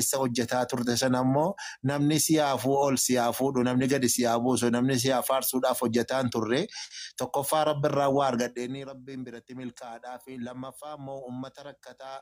kaleessa hojjetaa turte sana ammoo namni siyaafuu ol siyaafuu namni gadi siyaa buusu namni siyaa faarsuudhaaf hojjetaan turre tokkoffaa rabbi irraa waa argadheenii rabbiin biratti milkaa'aadhaa fi lammaffaa immoo uummata rakkataa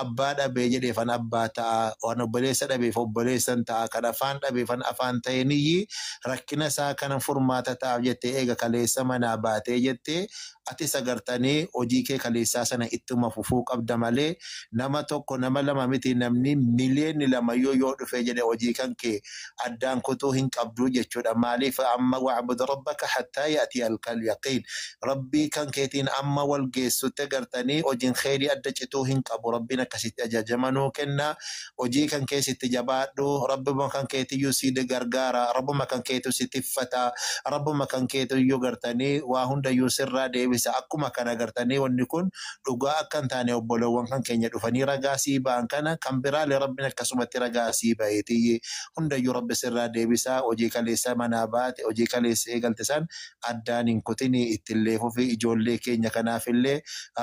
abbaa dhabee jedheefan abbaa ta'a waan obboleessa dhabeef obboleessan ta'a kan afaan dhabeefan afaan ta'eeniyyi rakkina isaa kana furmaata ta'aaf jettee eega kaleessa manaa baatee jettee ati sagartanii hojii kee kaleessaa sana ittuma fufuu qabda malee nama tokko nama lama miti namni miliyoonni lama yoo dhufe jedhe hojii kan kee addaan kutuu hin qabdu jechuudha. Maaliif amma wa'bud rabbaka hattaa ya'ti alkal yaqiin rabbii kan keetiin amma wal geessutti agartanii hojiin kheyrii adda cituu hin qabu. Rabbiin akkasitti ajajamanuu kenna. Hojii kan keessitti jabaadhu. Rabbuma kan keetiyyuu si gargaara. Rabbuma kan keetu si tiffata. Rabbuma kan keetiyyuu gartanii waa hundayyuu sirraa deebisa. Akkuma kana gartanii wanni kun dhugaa akka hin taane obbolowwan kan keenya dhufanii ragaa sii ba'an kana kan biraalee rabbiin akkasumatti ragaa sii ba'eetiyyi hundayyuu rabbi sirraa deebisaa. Hojii kaleessa manaa baate hojii kaleessa eegalte san addaan hin kutini ittillee fufi ijoollee keenya kanaafillee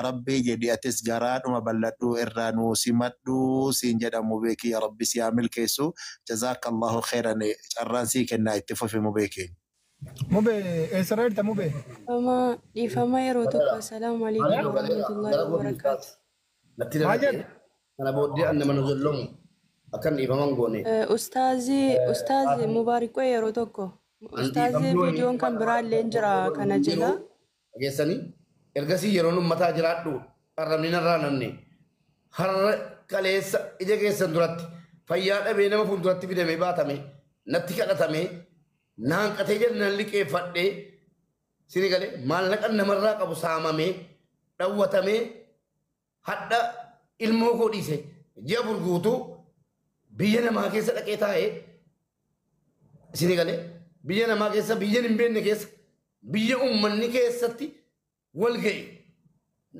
rabbii jedhi atis garaadhuma bal'adhuu irraa nuu simadhuu siin jedhamu beeki yaa rabbi si haa milkeessu. Jazaakallahu khairan carraan sii kennaa itti fufi mubee. Mube eessarra jirta mube? Dhiifama yeroo tokko. Assalaamu alaikum warahmatullahi wabarakatuh. Natti dalagee kana booddee an nama nu zollomu akkan dhiifaman goone. Ustaazi Mubaariqoo yeroo tokko. Ustaazi viidiyoon kan biraallee jira kana jala. Dhageessanii ergasii yeroon uummataa jiraadhu arrabni narraa namni har'a kaleessa ija keessan duratti fayyaa dhabee nama fuulduratti fidamee baatame natti kadhatame naan qatee jedhe nan liqeeffadhee sini galee maallaqa namarraa qabu saamamee dhawwatamee hadha ilmoo koo dhiise ji'a burguutuu biyya namaa keessa dhaqee taa'ee sini galee biyya namaa keessa biyya hin beekne keessa biyya uummanni keessatti wal ga'e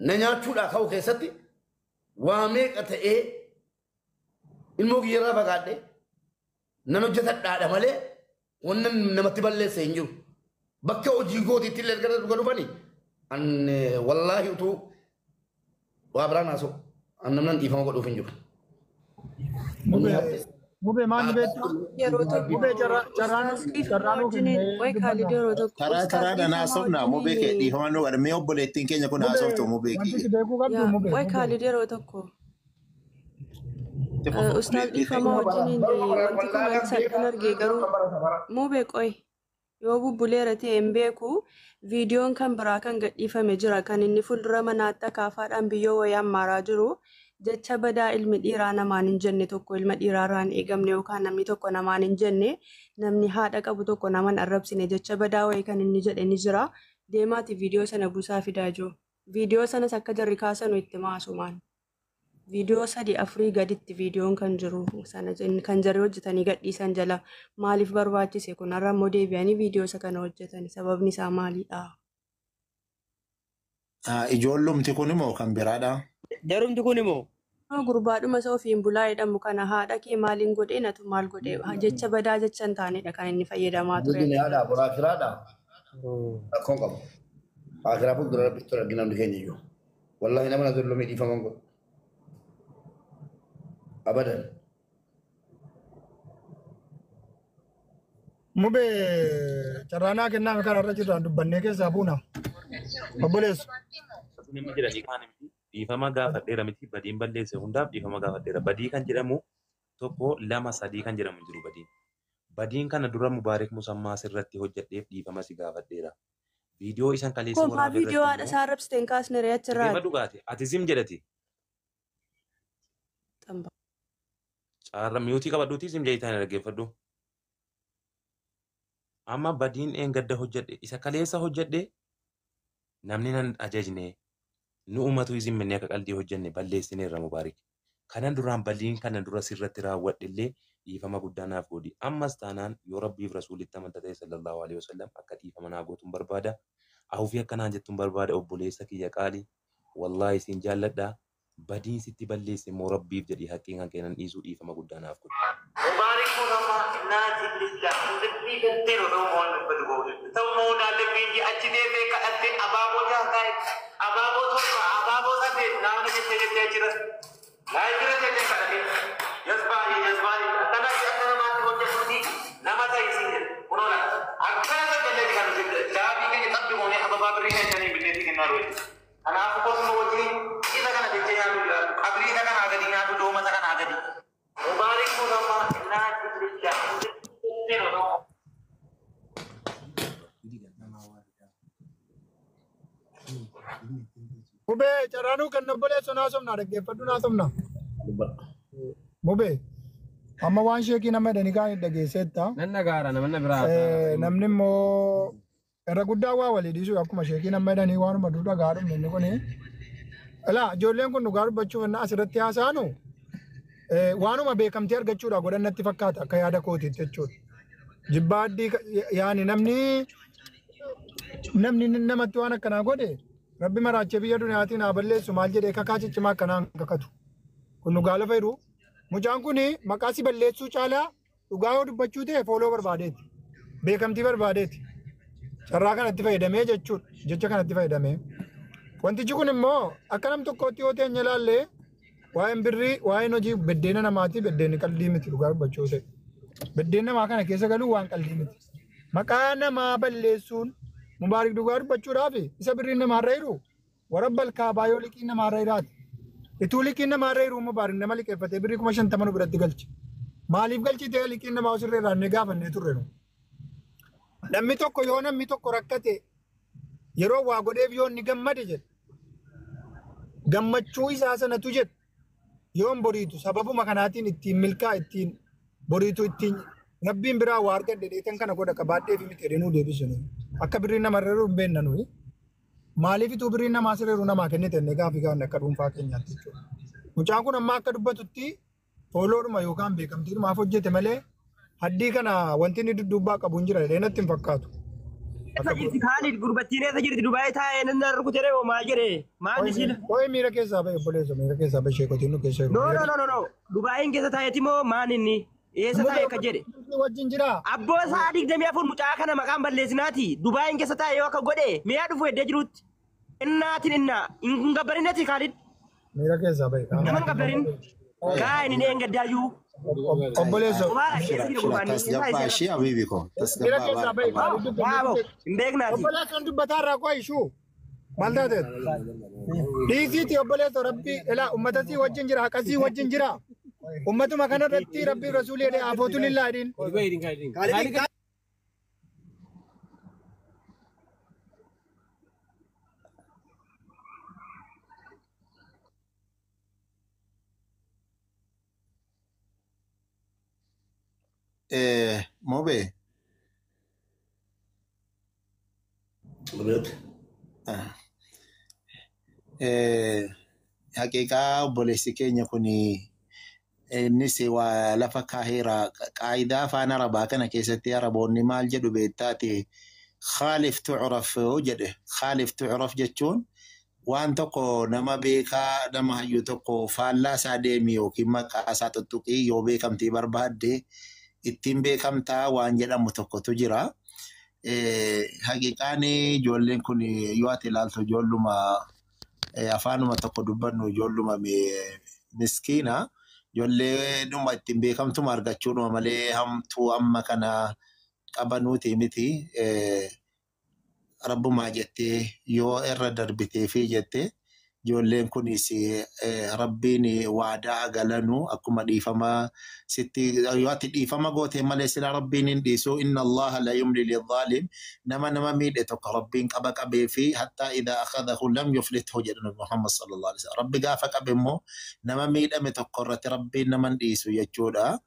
na nyaachuudhaa ka'u keessatti waa meeqa ta'ee ilmoo kiyyarraa fagaadhee nan hojjetadhaadha malee wannan namatti balleesse hin jiru. Bakka hojii gootiitti illee erga dhuga dhufanii an wallaahi utuu waa biraan haasa'u an namnan dhiifama godhuuf hin jiru. Mube maal beektu? Yeroo tokko Mube carraan wajjiniin Kaalid yeroo tokko Karaa karaadhaan haasofna mubee kee dhiifama nu godha. Mee obboleettiin keenya kun haasoftu mubee Wanti si kiyya. beekuu qabdu mube. Way Kaalid yeroo tokko. Ustaaz dhiifama wajjiniin wanti kun wanti kan arge garuu mubee qoy yoo bubbuleera ta'e hin beeku viidiyoon kan biraa kan gadhiifame jira kan inni fuuldura manaatti akaafaadhaan biyyoo wayii ammaaraa jiru jecha badaa ilmi dhiiraa namaan hin jenne tokko ilma dhiiraarraa hin eegamne yookaan namni tokko namaan hin jenne namni haadha qabu tokko naman arrabsine jecha badaa wayii kan inni jedhe ni jira deemaati viidiyoo sana buusaa fidaa jiru viidiyoo sanas akka jarri kaasanu itti maasumaan. Viidiyoo 3-4 gaditti viidiyoon kan jiru sana kan jarri hojjetanii gadhiisan jala maaliif barbaachise kun har'a immoo deebi'anii viidiyoo isa kana hojjetan sababni isaa maalidha? Ijoollumti kun immoo kan biraadha. Jarumti kun immoo Gurbaadhuma isa ofiin bulaa jedhamu kana haadha kee maaliin godhee natu maal godhee jecha badaa jecha hin taanedha kan inni fayyadamaa ture. Duniyaadha boraa firaadha. Rakkoon qabu. Akiraa fuuldura rabbitti argina namni keenya iyyuu. Wallaahi nama na zollomee dhiifaman godhu. Abadan. Mube carraanaa kennaame karaa irra jirraan dubbannee keessaa buuna. Obboleessu. Nama jedhanii kaan miti dhiifama gaafadheera miti badiin balleesse hundaaf dhiifama gaafadheera. Badii kan jedhamu 1 2 3 kan jedhamu hin jiru badiin. Badiin kana dura Mubaarik Musammaa sirratti hojjedheef dhiifama si gaafadheera. Viidiyoo isan kaleessa Kun maa viidiyoo haadha isaa arrabsite hin kaasne ree achirraa. Dhiifama dhugaati. Ati zim jedhati. Caarra miyuutii qabadhuutii zim jedhii taane dhaggeeffadhu. Amma badiin eengadda hojjedhe isa kaleessa hojjedhe namni nan ajajne nu uummatu isin mannee akka qaldii hojjenne balleessineerra Mubaarik. Kanan duraan badiin kana dura sirratti raawwadhe illee dhiifama guddaa naaf godhi. Ammas taanaan yoo rabbiif rasuulitti amanta ta'e sallallahu alaihi wasallam akka dhiifama naa gootuun barbaada. Awufii akkanaan jettuun barbaada obboleessa kiyya qaali. Wallaahi isin jaalladha. Badiin sitti balleesse immoo rabbiif jedhi haqqiin kan kennan dhiisuu dhiifama guddaa naaf godhi. Mubaarik Musammaa naati lillah hundatti galtee odoo moon dubbatu goote. Ta'u moon allebiin achi deemee kadhattee abaaboo nyaataa abaaboo 7 abaaboo 8 naannoo jettee jettee jira. Laa jira jettee kadhatee. Yes maru. Kanaafuu kosuma wajjin isa kana jecha nyaatu jiraatu. Qabrii isa kanaa gadi nyaatu dooma isa kanaa gadi. Mubaarik kun amma naati lillaa. Mubee carraanuu kan obboleessu naasofna dhaggeeffadhu naasofna. Mubee amma waan sheekii nama jedhanii kaan dhageesseetta. Nan dhagaara namanna biraa. Namni immoo irra guddaa waa walii dhiisuu akkuma sheekii nama jedhanii waanuma dur dhagaa dhumne inni kuni. Ilaa ijoolleen kun dhugaa dubbachuuf innaa asirratti haasa'anu waanuma beekamtii argachuudha godhan natti fakkaata akka yaada kootiitti jechuudha. Jibbaa addii yaani namni namni namatti waan akkanaa godhe rabbi maraachee biyya duniyaatiin haa balleessu maal jedhee kakaa ciccimaa akkanaan kakatu. Kun dhugaa lafa jiru. Mucaan kun maqaa si balleessuu caalaa dhugaa yoo dubbachuu ta'e fooloo barbaadeeti. Beekamtii barbaadeeti. Carraa kanatti fayyadamee jechuudha. Jecha kanatti fayyadamee. Wantichi kun immoo akka nam tokkootti yoo teenye ilaalle waa'een birrii waa'een hojii beddeena namaati beddeenni qalbii miti dhugaa dubbachuu ta'e. Beddeen namaa kana keessa galuu waan qalbii miti. Maqaa namaa balleessuun Mubaarik dhugaa dubbachuudhaaf isa birriin namaarra jiru warra kaabaa yoo liqiin namaarra jiraate. Ituu liqiin namaarra jiru Mubaarik nama liqeeffatee birrii 50,000 nu biratti galche. Maaliif galchitee liqiin namaa osirra irraannee gaafannee turre nu. Namni tokko yoo namni tokko rakkate yeroo waa godheef yoo inni gammade jedhe. Gammachuu isaa sanatu jedhe. Yoon boriitu sababuma kanaatiin ittiin milkaa ittiin boriitu ittiin rabbiin biraa waa argadhe dheetan kana godha qabaadhee fi miti jedhee nuu deebisinu. Akka birriin namarra jiru hin beekna nuyi. Maaliif ituu birriin namaa sirra jiru namaa kennite inni gaafii gaafne akka dhuunfaa keenyaatti jechuudha. Mucaan kun amma akka dubbatutti fooloodhuma yookaan beekamtiidhumaaf hojjete malee haddii kana wanti inni dudduubbaa qabu hin jira jedhee natti hin fakkaatu. Eessa jirti Kaalid gurbattiin eessa jirti Dubaayii taa'ee nan rukutee hoo maal jedhee maal isiin? Qo'ee miira keessaa ba'e obboleessa miira keessaa ba'e sheekotiin nu keessa jiru. No no no no no Dubaayiin keessa taa'eeti moo maan inni eessa taa'e akka jedhe? Wajjin jira. Abboo sa'a 24 mucaa kana maqaan balleessinaati Dubaayiin keessa taa'e yoo akka godhe mi'a dhufu eddee jirutti innaatiin innaa hin gabbarinati Kaalid Miira keessaa ba'e. nama hin gabbarin kaa inni eengaddaayyuu. Obboleessa. Tasgabbaa ishee habiibi koo. Miira Tasgabbaa keessaa ba'e. Waabo hin beeknaati. Obboleessoon dubbataa irraa qo'a ishuu. Maal taate? Dhiisiiti obboleessoo rabbii ilaa uummata sii wajjin jira haqa sii wajjin jira. Uummatuma kanarratti rabbii rasuulii jedhee afootu lillaa jedhiin. Mobee. Haqiiqaa obboleessi keenya kun innis waa lafa kaaheera qaayidaa afaan arabaa kana keessatti araboonni maal jedhu beektaati khaalif tucraf jedhe khaalif tucraf jechuun waan tokko nama beekaa nama hayyu tokko faallaa isaa deemi yookiin maqaa isaa tuttuqii yoo beekamtii barbaadde ittiin beekamtaa waan jedhamu tokkotu jira. Haqiiqaan ijoolleen kun yoo ati ilaaltu ijoolluma afaanuma tokko dubbannu ijoolluma miskiina. Ijoollee dhuma ittiin beekamtuma argachuudhuma malee hamtuu amma kana qabanuuti miti. Rabbumaa jettee yoo irra darbitee fi jettee ijoolleen kunis rabbiin waadaa galanuu akkuma dhiifama sitti yoo ati dhiifama gootee malee sila rabbiin hin dhiisu inna allaha la yumli lidhaalim nama nama miidhe tokko rabbiin qaba qabee fi hattaa idaa akhadahu lam yuflithu jedhu nabi Muhammad sallallahu alaihi wasallam rabbi gaafa qabe immoo nama miidhame tokko irratti rabbiin nama hin dhiisu jechuudha.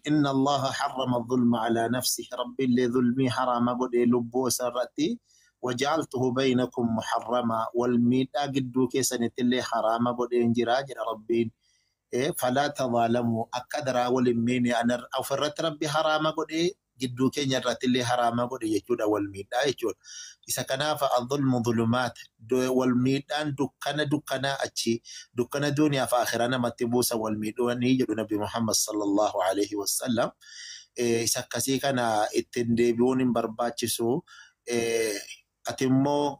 Inna allaha harrama dhulma ala nafsihi rabbi illee dhulmii haraama godhee lubbuu isaa irratti وجعلته بينكم محرما والميدا قدو كيسن اللي حرام قدين جرا جرا ربين إيه فلا تظالموا أكدرا ولميني أنا أو فرت ربي حرام قدي قدو كين يرت اللي حرام قدي يجود والميدا يجود إذا كان فالظلم ظلمات والميدا دكنا دكنا أتشي دكنا دنيا فآخرنا ما تبوس والميدا نيجد نبي محمد صلى الله عليه وسلم إذا كسي كان التندبون برباتشسو ati immoo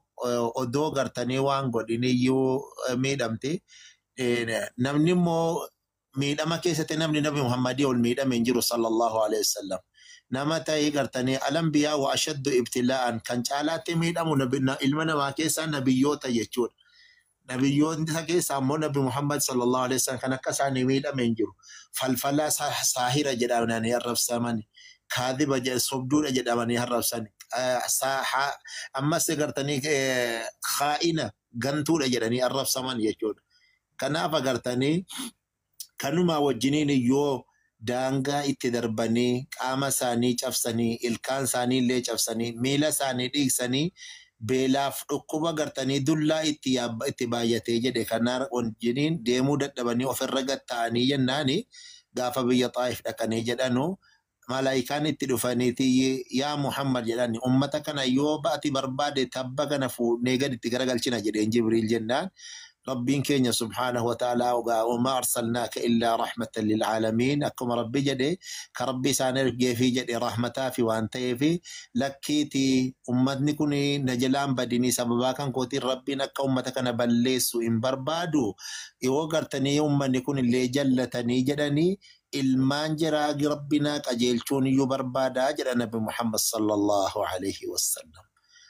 odoo gartanii waan godhiniyyuu miidhamte. Namni immoo Miidhama keessatti namni Nabi Muhammadii ol miidhame hin jiru sallallahu alaihi wasallam. Nama ta'ee gartanii alambiyaa wa ashaddu ibtilaa'an kan caalaatti miidhamu ilma namaa keessaa nabiyyoota jechuudha. Nabiyyoonni isa keessaa immoo Nabi Muhammad sallallahu alaihi wasallam kan akka isaanii miidhame hin jiru. Falfalaa saahira jedhamanii arrabsamani. Kaadiba sobduudha jedhamanii arrabsani. Ammas gartanii kaa'ina gantuudha jedhanii arrabsaman jechuudha. Kanaaf agartanii kanuma wajjiniin yoo daangaa itti darbanii qaama isaanii cabsanii ilkaan isaanii illee cabsanii miila isaanii dhiigsanii beelaaf dhukkuba gartanii dullaa itti baay'atee jedhe kana wajjiniin deemuu dadhabanii ofirra gatta'anii jennaani gaafa biyya Xaayif dhaqanii jedhanu malaayikaan itti dhufaniiti yaa Muhammad jedhani ummata kana yoo ati barbaade tabba kana fuudhnee gaditti garagalchina jedheen Jibriil jennaan. Rabbiin keenya subhaanahu wa ta'ala ogaa وما أرسلناك إلا رحمة للعالمين akkuma rabbi jedhe ka rabbi isaan ergeefii jedhe rahmataa fi waan ta'eefi lakkiiti ummatni kun na jalaan badinii sababaa kan kootiin rabbiin akka ummata kana balleessu hin barbaadu yoo gartanii ummanni kun illee jallatanii jedhanii ilmaan jiraa rabbinaa qajeelchuun iyyuu barbaadaa jedha Nabi Muhammad sallallahu alaihi wasallam.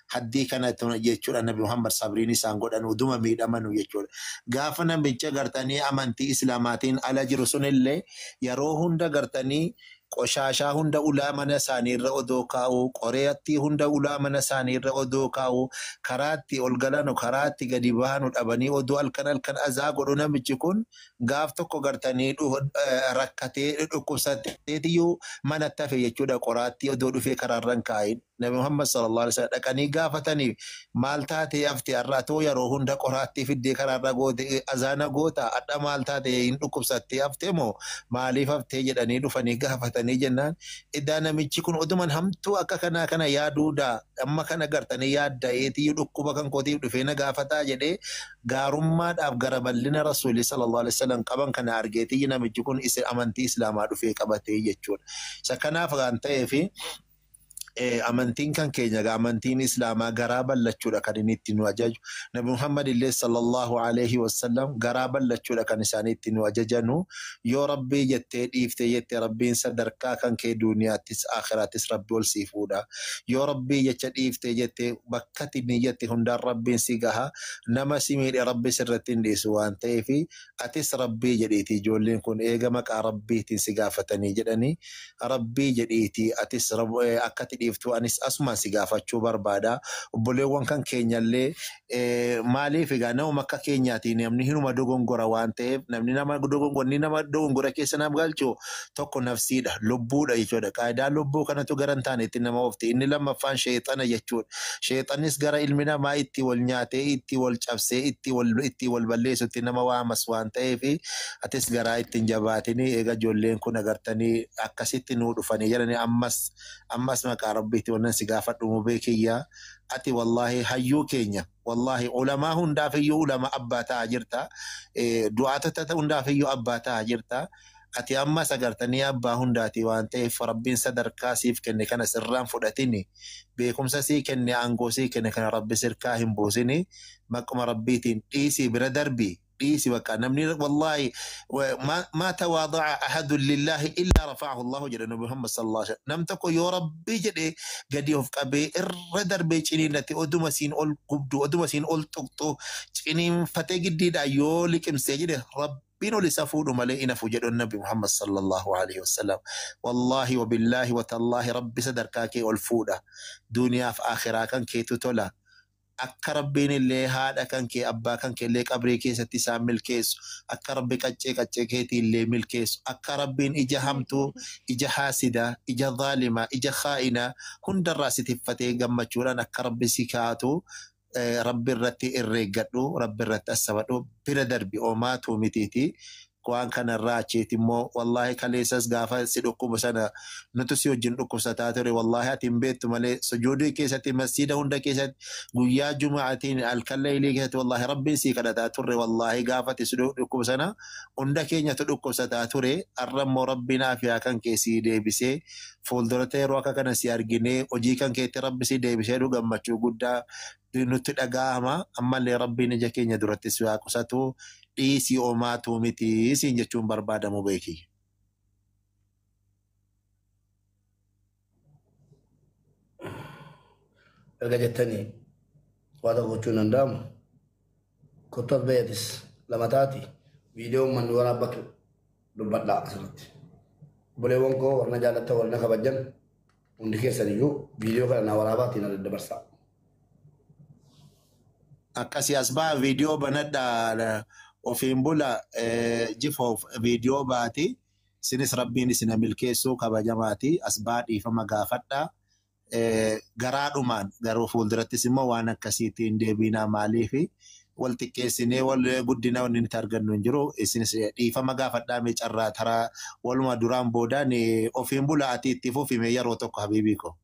Haddii kana jechuudha Nabi Muhammad sabriin isaan godhan uduma miidhamanu jechuudha. Gaafa namicha gartanii amantii Islaamaatiin ala jiru sunillee yeroo hunda gartanii qoshaashaa hunda ulaa mana isaanii irra odoo kaa'u, qoreettii hunda ulaa mana isaanii irra odoo kaa'u, karaatti ol galanu, karaatti gadi bahanu dhabanii odoo halkan halkan azaa godhu namichi kun gaaf tokko gartanii rakkatee dhukkubsateetiyyuu manatti hafe jechuudha qoraattii odoo dhufee karaarra hin kaa'in. Nabi Muhammad sallallahu alaihi wasallam dhaqanii gaafatanii maal taatee hafte har'a too yeroo hunda qoraattii fiddee karaarra goote azaana goota hadha maal taatee hin dhukkubsattee haftee moo maaliif haftee jedhanii dhufanii gaafatanii jennaan idaa namichi kun oduman hamtuu akka kanaa kana yaaduudha amma kana gartanii yaadda'eetii dhukkuba kan kootiif dhufee na gaafataa jedhee gaarummaadhaaf gara bal'ina rasuulii sallallahu alaihi wasallam qaban kana argeetii namichi kun amantii islaamaa dhufee qabatee jechuudha. Isa kanaaf kan ta'eefi amantiin kan keenya amantiin islaamaa garaa bal'achuudha kan inni itti nu ajaju. Nabi Muhammad illee sallallahu alaihi wasallam garaa bal'achuudha kan isaan itti nu ajajanu. Yoo rabbii jettee dhiiftee jettee rabbiin sadarkaa kan kee duniyaattis akhiraattis rabbi ol sii fuudha. Yoo rabbii jecha dhiiftee jettee bakka ati niyyatti hundaan rabbiin si gaha. Nama si miidhe rabbi sirratti hin dhiisu waan ta'eef atis rabbii jedhiiti ijoolleen kun eega maqaa rabbiitiin si gaafatanii jedhanii rabbii jedhiiti atis akka ati dhiiftu anis asumaan si gaafachuu barbaada. Obboleewwan kan keenyallee maaliif egaa namuma akka keenyaatiin namni hinuma dogongora waan ta'eef namni nama dogongorni nama dogongora keessa nama galchu tokko nafsiidha lubbuudha jechuudha. Qaayidaa lubbuu kanatu gara hin taane itti nama oofti. Inni lammaffaan sheexana jechuudha. Sheexanis gara ilmi namaa itti wal nyaatee itti wal cabsee itti wal balleessu itti nama waamas waan ta'eef atis garaa ittiin jabaatini eega ijoolleen kun agartanii akkasitti nuu dhufanii jedhanii ammas maqaa rabbiitti wannan si gaafadhu mubee kiyya ati wallaahi hayyuu keenya wallaahi ulamaa hundaaf iyyuu ulama abbaa ta'aa jirta du'aatota hundaaf iyyuu abbaa ta'aa jirta ati ammas agartanii abbaa hundaati waan ta'eef rabbiin sadarkaa siif kenne kana sirraan fudhatini beekumsa sii kenne aangoo sii kenne kana rabbi sirkaa hin buusini maquma rabbiitiin dhiisii bira darbii dhiisi bakka namni wallaahi ما تواضع أحد لله إلا رفعه الله jedhe Nabi Muhammad sallallahu alaihi wasallam. Nam tokko yoo rabbii jedhe gadi of qabee irra darbee ciniinnate oduma siin ol gubdu oduma siin ol tuqxu ciniinfatee giddiidha yoo liqimsee jedhe rabbiin ol isa fuudhu malee hin hafu jedhu Nabi Muhammad sallallahu alaihi wasallam. Wallaahi wabillaahi watallaahi rabbi sadarkaa kee ol fuudha. Duniyaaf akhiraa kan keetu tola. Akka rabbiin illee haadha kan kee abbaa kan kee illee qabrii keessatti isaan milkeessu akka rabbi qaccee qaccee keetii illee milkeessu akka rabbiin ija hamtuu ija haasidaa ija zaalimaa ija khaa'inaa hundarraa si tiffatee gammachuudhaan akka rabbi si kaatu rabbi irratti irreeggadhu rabbi irratti assabadhu bira darbi oomaatu mitiiti. Waan kanarraa achiiti immoo wallaahi kaleessas gaafa si dhukkubu sana nutu si wajjin dhukkubsataa ture wallaahi ati hin beektu malee sujuudii keessatti masjiida hunda keessatti guyyaa juma'atiin halkan leelii keessatti wallaahi rabbiin si kadhataa turre wallaahi gaafa ati si dhukkubu sana hunda keenyatu dhukkubsataa ture har'a immoo rabbiin aafiyaa kan kee si deebisee fuuldurata yeroo akka kana si arginee hojii kan keetti rabbi si deebisee gammachuu guddaa nutti dhaga'ama ammallee rabbiin ija keenya duratti si haa qusatu. Dhiisii omaatu miti siin jechuun barbaadamu beeki. Erga jettanii waa tokko gochuun danda'amu. Kottu as bayatis lama taati viidiyoo uummanni waraabbatu dubbadhaa asirratti. Obboleewwan koo warra jaallattan warra kabajan hundi keessan iyyuu viidiyoo kana naa waraabaatiin na daddabarsaa. Akkasii as ba'a viidiyoo banadhaa ofiin bula jifoof viidiyoo baati. Isinis rabbiin isin milkeessuu kabajamaati. As ba'a dhiifama gaafadhaa. Garaadhumaan garuu fuuldurattis immoo waan akkasiitiin deebiinaa maaliifi wal xiqqeessinee wal guddina wanni nuti argannu hin jiru. Isinis dhiifama gaafadhaa mee carraa taraa waluma duraan boodaan ofiin bula ati itti fufime yeroo tokko habiibii ko.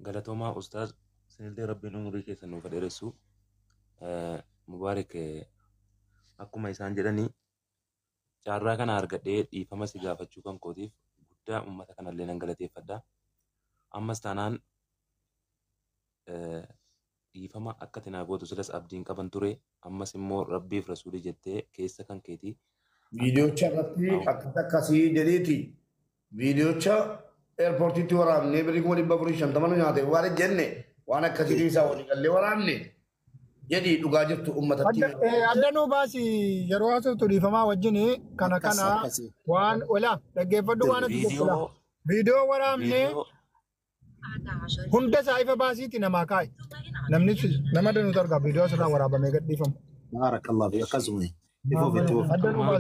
Galatoomaa ustaaz isinillee rabbiin umurii keessan nuuf dheeressu. Mubaarik akkuma isaan jedhanii carraa kana argadhee dhiifama si gaafachuu kan kootiif guddaa uummata kanallee nan galateeffadha. Ammas taanaan dhiifama akka ati naa gootu silas abdiin qaban ture. Ammas immoo rabbiif rasuulii jettee keessa kan keetii Viidiyoocha irratti akkas akkasii jedheeti. Viidiyoocha eerpoortiitti waraabnee birrii 450,000 nu nyaate waan jenne waan akkasii isaa walii gallee waraabne jedhi dhugaa jirtu uummatatti. Adda nuu baasi yeroo haasoftu dhiifamaa wajjin kana Akkas kana akkasii. waan ola dhaggeeffadhu waan ati jettu laa. viidiyoo Viidiyoo waraabnee viidiyoo hunda isaa ifa baasiiti namaa kaa'i. Namni nama danuutu argaa viidiyoo asirraa waraabamee gadhiifamu. Baarakallahu fi akkasuma. Ifuuf itti fufi. Adda nuu baasi.